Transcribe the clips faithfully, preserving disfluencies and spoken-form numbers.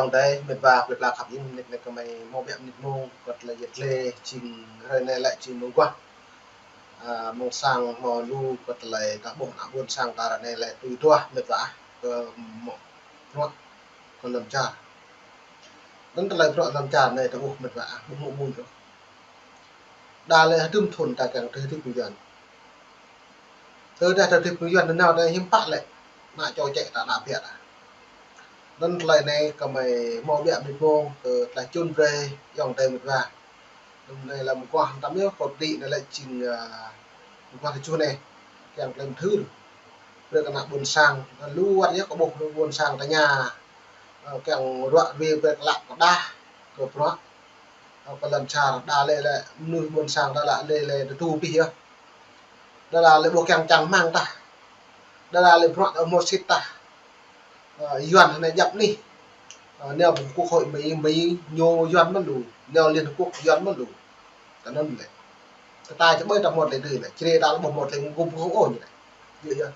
Ayŏng adơi, met wa, plơi pla khăp in, mơnit anai gơmơi hmâo biă mơnit mông, kơ tơlơi yet lĕ jing hrơi anai lĕ jing mông guah. A, mông sang hmâo lu kơ tơlơi ta ƀuh ană ƀôn sang ta ră anai lĕ tui duah met wa, kơ mơ̆ bruă kơ lŏn čar. Anŭn tơlơi bruă lŏn čar anai ta ƀuh met wa, ƀu hmâo ƀuh ôh. Đa lĕ hơdôm thŭn ta kiăng tơlơi hơdip mơyuan. Tơdah tơlơi hơdip mơyuan nanao ta hiư̆m pă lĕ, ană čô čĕ ta đa biă ta. Anŭn tơlơi anai gơmơi hmâo biă mơnit mông kơ tơlơi čun brơi ayŏng adơi met wa. Anŭn anai lĕ mơguah tăm yơh, kơ đĭ anai lĕ jing, a, mơguah tơjuh anai. Kiăng tơlơi mơthưr. Brơi kơ ană ƀôn sang, lu wơ̆t yơh kơ ƀuh ƀôn sang tơña. Ơ, kiăng ruă ruê brơi kơ lăp kơ đah, kơ bruă. Ơ, kơ lŏn čar, đa lĕ lĕ mơnuih ƀôn sang đa lĕ lĕ lĕ tơdu pih yơh. Đa lĕ lĕ ƀu kiăng čang rơmang tah. Đa lĕ lĕ bruă ơ hmâo sĭt tah. Ơ, Yuan anai djăp anih. Ơ, nao pơ Quốc hội Mỹ, Mỹ ñu Yuan mơ̆n lu. Nao Liên Hợp Quốc Yuan mơ̆n lu. Tơ anŭn lĕ. Tơ ta čơƀơi ta hmâo tơlơi dưi lĕ. Čơrê ta lĕ ƀu hmâo tơlơi gum gum ôh ñu lĕ. Yơh, yơh.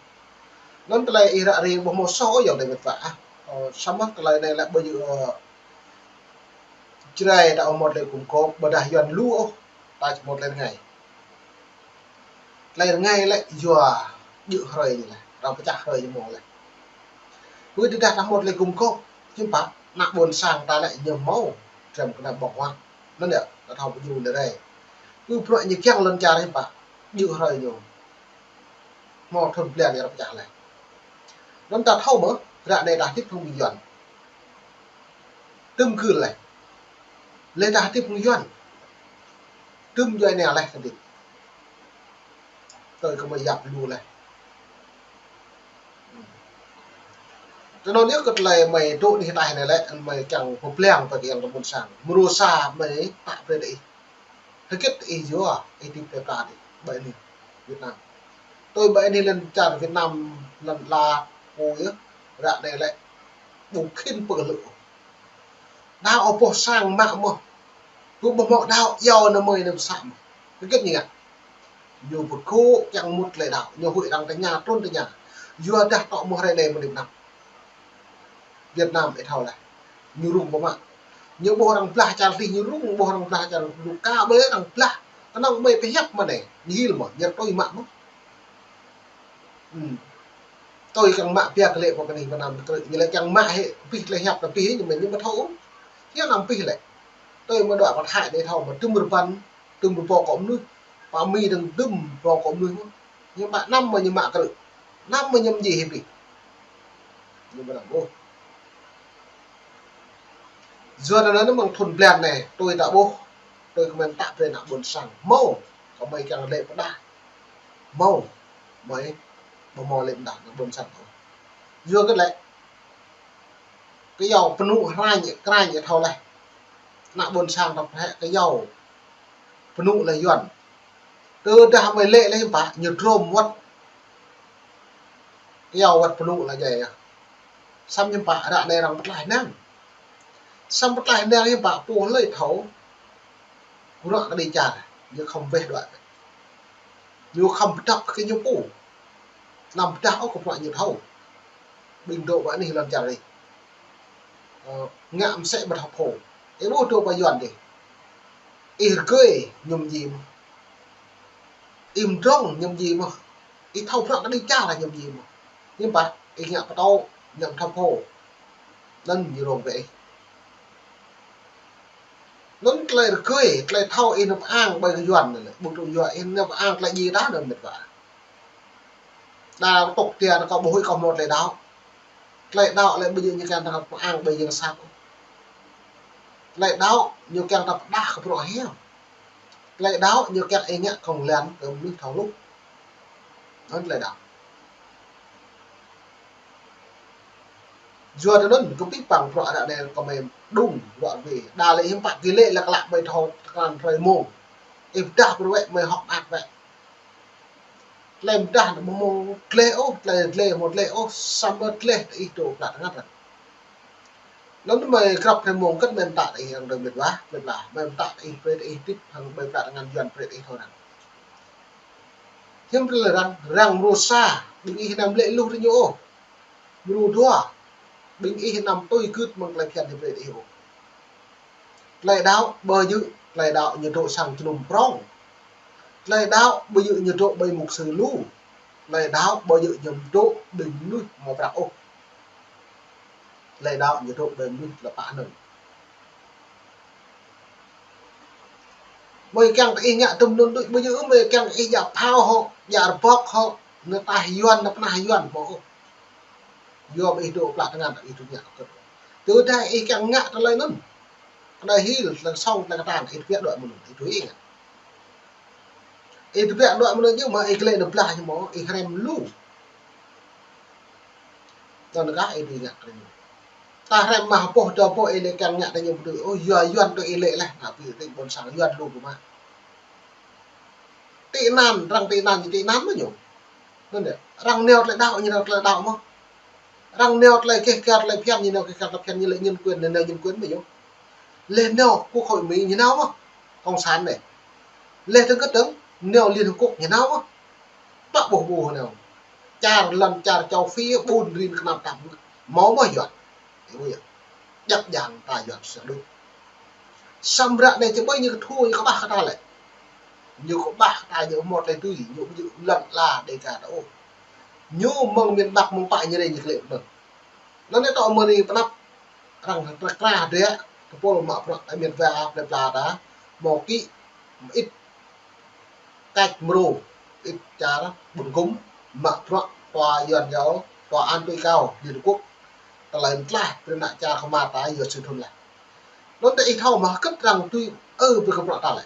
Anŭn tơlơi ih ră ruê ƀu hmâo soh ôh ayŏng adơi met wa. Ơ, samơ̆ tơlơi anai lĕ ƀu djơ̆, ơ, Jrai ta ƀu hmâo tơlơi gum gôp, ƀôdah Yuan lu ôh, ta či hmâo tơlơi rơngai. Tơlơi rơngai lĕ yua djơ̆ hrơi ñu lĕ, arăng pơčah hrơi ñu mơ̆ lĕ. Ƀơi tơdah ta hmâo tơlơi gum gôp, hiư̆m pă, ană ƀôn sang ta lĕ ñu hmâo, tơm kơnam ƀơ̆ng huă. Anŭn yơh, ta thâo pơjing lĕ rai. Ƀơi bruă ñu kiăng lŏn čar hiư̆m pă, djơ̆ hrơi ñu. Hmâo thŭn blan arăng pơčah lĕ. Anŭn ta thâo mơ̆, ră anai ta hơdip hăng ƀing Yuan. Tơm gưl lĕ. Lĕ ta hơdip hăng Yuan. Tơm djuai ania lĕ ta hơdip. Tui gơmơi yap lu lĕ. Tơ anŭn yơh kơ tơlơi gơmơi dŏ anih ataih anai lĕ, gơmơi kiăng pơblang pơ kiăng tơmŭn sang. Mrô sa gơmơi tă brơi tơ ih. Hơget ih yua, ih hơdip tơpă ih, ƀơi anih Việt Nam. Tui ƀơi anih lŏn čar Việt Nam, lŏn ala pô yơh, ră anai lĕ, ƀu khĭn pơkơlơ̆. Đaŏ ƀôh sang mă mơ̆n. Ƀu ƀôh mơ̆ đaŏ yua anai mơi anăm sa mơ̆n. Hơget ñu ngă. Ñu pơkŏ kiăng mŭt tơlơi đaŏ, ñu huĭ arăng tơña, trŭn tơña. Yua dah tŏ mơ̆ hrơi anai mơ̆n Việt Nam. Việt Nam ih thâo lĕ. Ñu rŭng ƀu mă. Ñu ƀôh arăng blah čar tih, ñu rŭng ƀôh arăng blah čar, ñu ka ƀơi arăng blah. Kơnơ̆ng ƀơi pơhiăp mơ̆n anai. Ñu hil mơ̆n, ñu tui mă mơ̆n. Hm. Tui kiăng mă pia kơ lĕ pô kơ anih Việt Nam, kơ lĕ ñu lĕ kiăng mă hĭ, pih tơlơi hiăp kơ pih hĭ, ñu mơ̆n ñu ƀu thâo. Hiư̆m anăm pih lĕ. Tui mơ̆ dŏ pơthai anai thâo, mơ̆ tơm rơbăn, tơm rơbâo kơ mơnuih. Pă Mi dơ̆ng tơm rơbâo kơ mơnuih mơ̆n. Ñu mă anăm mơ̆ ñu mă krư̆. Anăm mơ̆ ñu mơjih hĭ pih. Ñu ƀu anăm ôh. Yua anŭn mơ̆ng thŭn blan anai, tui ta ƀuh, tui gơmơi tă brơi ană ƀôn sang. Hmâo, gơmơi kiăng lĕ pơdah. Hmâo, gơmơi ƀu hmâo lĕ pơdah ană ƀôn sang ôh. Yua kơ lĕ, kơyâo pơnŭ hrañ, krañ ih thâo lĕ. Ană ƀôn sang ta pơhĕ kơyâo pơnŭ lĕ Yuan. Tơdah gơmơi lĕ lĕ hiư̆m pă, ñu trôm wơ̆t. Kơyâo wơ̆t pơnŭ lĕ djai yơh. Samơ̆ hiư̆m pă, ră anai arăng pơtlaih năng. Samơ̆ pơtlaih năng hiư̆m pă, pô hlơi thâo. Bruă kơđi čar, ñu khŏm weh đuaĭ. Ñu khŏm pơdŏp kơ ñu pô. Anăm pơdah ôh kơ bruă ñu thâo. Ƀing dŏ ƀơi anih lŏn čar ih. Ơ, ngă mơsĕ ƀu thâo pô. Ih ƀu dŏ pơ Yuan dih. Ih rơgơi ñu mơjih mơ̆n. Ih mdrŏng ñu mơjih mơ̆n. Ih thâo bruă kơđi čar ñu mơjih mơ̆n. Hiư̆m pă, ih ngă pơtô, ngă ƀu thâo pô. Anŭn ñu rông brơi ih. Anŭn tơlơi rơgơi, tơlơi thâo ih nao pơang ƀơi kơ Yuan anai lĕ. Ƀu dŏ yua ih nao pơang tơlơi djai ta anŭn met wa. Đa tŏk tia anŭn kâo ƀu huĭ kâo hmâo tơlơi đaŏ. Tơlơi đaŏ lĕ ƀu djơ̆ ñu kiăng ta pơang ƀơi yang sat. Tơlơi đaŏ ñu kiăng ta pơdah kơ bruă hiam. Tơlơi đaŏ ñu kiăng ih ngă kông lan kơ mơnuih thâo hluh. Anŭn tơlơi đaŏ. Yua tui anŭn kơ pih păng bruă ră anai kơ gơmơi đŭng ruă wê. Đa lĕ hiư̆m pă kơ lĕ lăk lăk ƀơi thâo tơkran hrơi mông. Ih pơdah bruă wĕ gơmơi hŏk mơak wĕ. Tơlơi pơdah anŭn ƀu hmâo gleh ôh, tơlơi gleh hmâo gleh ôh, samơ̆ gleh tơ ih dŏ pla tơngan ră. Anŭn gơmơi grăp hrơi mông kơt gơmơi pơtă tơ ih hăng dơ̆ng met wa, met wa, gơmơi pơtă tơ ih brơi tơ ih hơdip hăng ƀơi pla tơngan Yuan brơi tơ ih thâo răng. Hiư̆m tơlơi răng, răng mrô sa, ƀing ih anăm lĕ luh tơ ñu ôh. Mrô dua. Ƀing ih anăm tui gưt mơ̆ng tơlơi phiăn Hêbrơ ih ôh. Tơlơi đaŏ ƀu djơ̆ tơlơi đaŏ ñu dŏ sang jơnum prŏng. Tơlơi đaŏ ƀu djơ̆ ñu dŏ ƀơi mục sư lu. Tơlơi đaŏ ƀu djơ̆ ñu dŏ ƀing mơnuih hmâo prăk ôh. Tơlơi đaŏ ñu dŏ ƀơi mơnuih tơlơi pă anŭn. Mơi kiăng tơ ih ngă tơm anŭn đôč, ƀu djơ̆ mơi kiăng ih djă phao hŏ, djă rơbŏk hŏ, nao taih Yuan, nao pơnah Yuan hmâo ôh. Yua ƀing ih dŏ pla tơngan ih dŏ ngă kơ. Tơdah ih kiăng ngă tơlơi anŭn. Tơlơi hil, tơlơi song, tơlơi kơtang, ih tơbiă đuaĭ mơ̆ng anŭn, ih tui ih ngă. Ih tơbiă đuaĭ mơ̆ng anŭn yơh mơ̆ ih glĕ nao blah ñu mơ̆, ih hrăm lu. Tơl anŭn kah ih tui ngă tơlơi anŭn. Ta hrăm mă boh dŏ boh ih lĕ kiăng ngă tơlơi anŭn ƀu djơ̆. Ôh, yua Yuan tui ih lĕ laih, ngă ƀu djơ̆ ƀôn sang Yuan lu kơ mă. Tị nạn, arăng tị nạn, tị nạn mơ̆ ñu. Anŭn yơh, arăng nao tơlơi đaŏ, ñu nao tơlơi đaŏ mơ̆. Arăng nao tơlơi keh kiar tơlơi phiăn, ñu nao keh kiar tơlơi phiăn, ñu lĕ nhân quyền, ñu nao nhân quyền mơ̆ ñu. Lĕ nao Quốc hội Mỹ, ñu nao mơ̆. Cộng sản anai. Lĕ tơ̆ng kơtơ̆ng, nao Liên Hợp Quốc, ñu nao mơ̆. Tŏ ƀuh ƀuh nao. Čar lŏn čar châu Phi, ƀun rin kơnam tap. Hmâo mơ̆ Yuan. Ih ƀuh yơh. Djăp djang ta Yuan sơdŭt. Samơ̆ ră anai čơƀơi ñu kơthua ñu kơƀah kơ ta lĕ. Ñu kơƀah kơ ta ñu hmâo tơlơi tui, ñu ƀu djơ̆ lŏn ala Đêga ta ôh. Ñu mơ̆ng miền Bắc mơ̆ng pă ñu rai ñu klĕ mơ̆n. Anŭn yơh tŏ mơ̆ng anai pơnăp arăng tơkra dêh, tơpul mă bruă ta mĕt wa plơi pla ta, hmâo kĭ, mơit, kač mrô, mơit čar ƀun gŭm, mă bruă tòa Yuan yâo, tòa án tối cao Liên Hợp Quốc, tơlơi tlaih, brơi ană čar kơmar ta yua sui thun laih. Anŭn tơ ih thâo mơ̆ hơget arăng tui ơ brơi kơ bruă ta lĕ.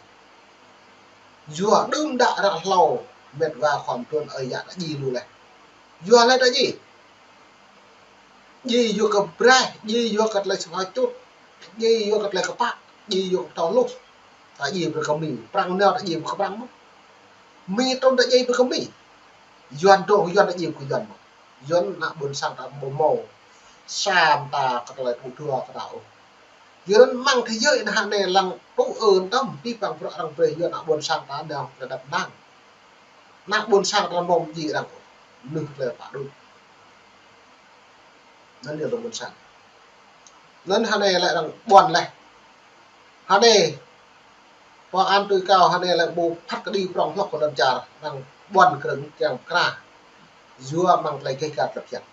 Yua đưm đă ră hlâo mĕt wa khŏm tuan ơi yă ta djai lu laih. Yua laih ta djai. Djai yua kơ braih, djai yua kơ tơlơi sơmah čut, djai yua kơ tơlơi kơpă, djai yua kơ pơtô hluh. Ta djai brơi kơ Mi, Prăng nao ta djai brơi kơ Prăng mơ̆. Mi trŭn ta djai brơi kơ Mi. Yuan dŏ Yuan ta djai brơi kơ Yuan mơ̆. Yuan ană ƀôn sang ta ƀu hmâo sa mơta kơ tơlơi tŭ dua kơ ta ôh. Yuan mơ̆ng thế giới anai hă anai lăng tŭ ơn tơm abih bang bruă arăng brơi Yuan ană ƀôn sang ta nao tơlơi đăp năng. Ană ƀôn sang ta hmâo djai arăng ôh. Mơnuih tơlơi pă đôč. Anŭn yơh tơlơi ƀôn sang. Anŭn hă anai lĕ arăng ƀuăn laih. Hă anai, tòa án tối cao hă anai lĕ ƀu phat kơđi prŏng hloh kơ lŏn čar, arăng ƀuăn krơ̆ng kiăng pơkra. Yua mơ̆ng tơlơi gêh gat lŏn phiăn.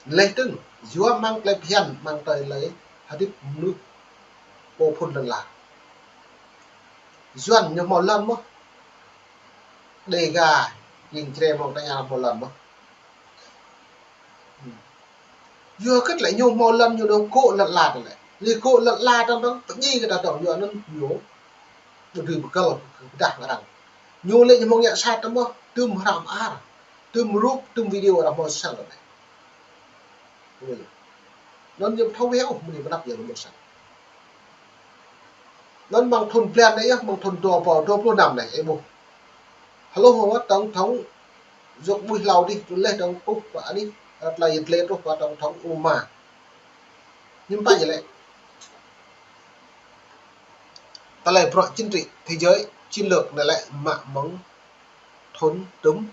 Leh dơ̆ng, yua mơ̆ng tơlơi phiăn, mơ̆ng tơlơi hơdip mơnuih pô phŭn lŏn ala. Yuan ñu hmâo lŏn mơ̆. Đêga, jing Jrai mơ̆ng ta ñu hmâo lŏn mơ̆. Yua hơget lĕ ñu hmâo lŏn ñu dŏ gŏ lŏn ala ta lĕ. Lĕ gŏ lŏn ala ta dŏng, pơdjai kơ ta dŏng, yua anŭn ñu ƀu dưi pơkơl, pơdah kơ arăng. Ñu lĕ ñu hmâo ngă sat ta mơ̆, tơm hrăm ar, tơm rup, tơm video arăng hmâo sat ta lĕ. Anŭn ñu thâo wĕh ôh, mơ̆ng anai pơnăp yơh mơ̆n sang. Anŭn mơ̆ng thun blan anai yơh, mơ̆ng thun dua rơbâo dua pluh năm anai, ih ƀuh. Hlâo hơwơ̆t tổng thống dŏ ƀuh hlâo dih, tui leh dŏng truh pơ anih, tơlơi yơh lĕ truh pơ tổng thống Obama. Ñu pă ñu lĕ. Tơlơi bruă chính trị thế giới, chiến lược anai lĕ mă mơ̆ng thun tơm,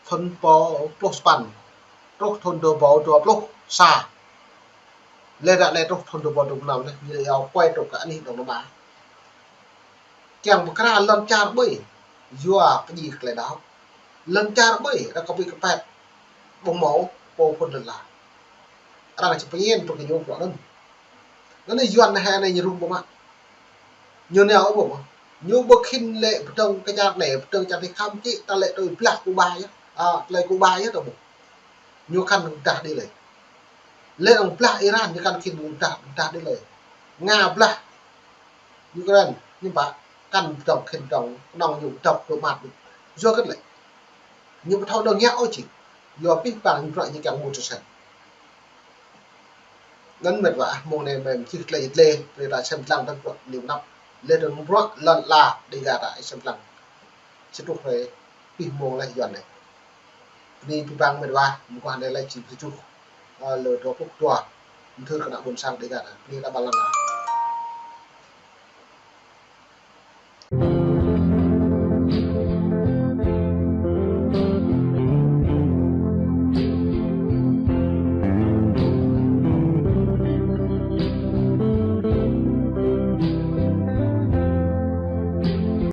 thun rơbâo pluh sapăn, truh thun dua rơbâo dua pluh sa. Leh ră anai truh thun dua rơbâo dua pluh năm anai, ñu yua quay truh kơ anih dŏng rơma. Kiăng pơkra lŏn čar ƀơi, yua pơdjai kơ tơlơi đaŏ. Lŏn čar ƀơi, arăng kơpĭ kơpĕt, ƀu hmâo pô phŭn lŏn ala. Arăng či pơñen pơkơ ñu bruă anŭn. Anŭn Yuan anai hă anai ñu rŭng ƀu mă. Ñu nao ƀu mă. Ñu ƀu khĭn lĕ pơdơ̆ng kơ čar anai, pơdơ̆ng čar ti khăm či, ta lĕ tui blah Kuba yơh. A, tơlơi Kuba yơh ta ƀuh. Ñu kăn dah đĭ lơi. Lĕ arăng blah Iran, ñu kăn khĭn dah, dah đĭ lơi. Nga blah Ukraine, ñu pă kăn pơdơ̆ng khĭn dŏng, kơnơ̆ng ñu pơdơ̆ng dŏ mă. Yua hơget lĕ. Ñu ƀu thâo dŏ ngă ôh či. Yua abih bang ñu bruă ñu kiăng mŭt sơsăn. Anŭn mĕt wa, mơ̆ng anai mơ̆n čih tơlơi tơlơi, brơi ta sem lăng tơ̆ng bruă ñu pơnăp. Leh dơ̆ng bruă lŏn ala Đêga ta sem lăng. Či truh hrơi, abih mơ̆ng leh Yuan anai. Bơni abih bang mĕt wa, mơguah anai leh či tơjuh, ơ, lơ dua pluh dua. Mơthưr kơ ană ƀôn sang Đêga ta. Bơni ta ƀă lăng.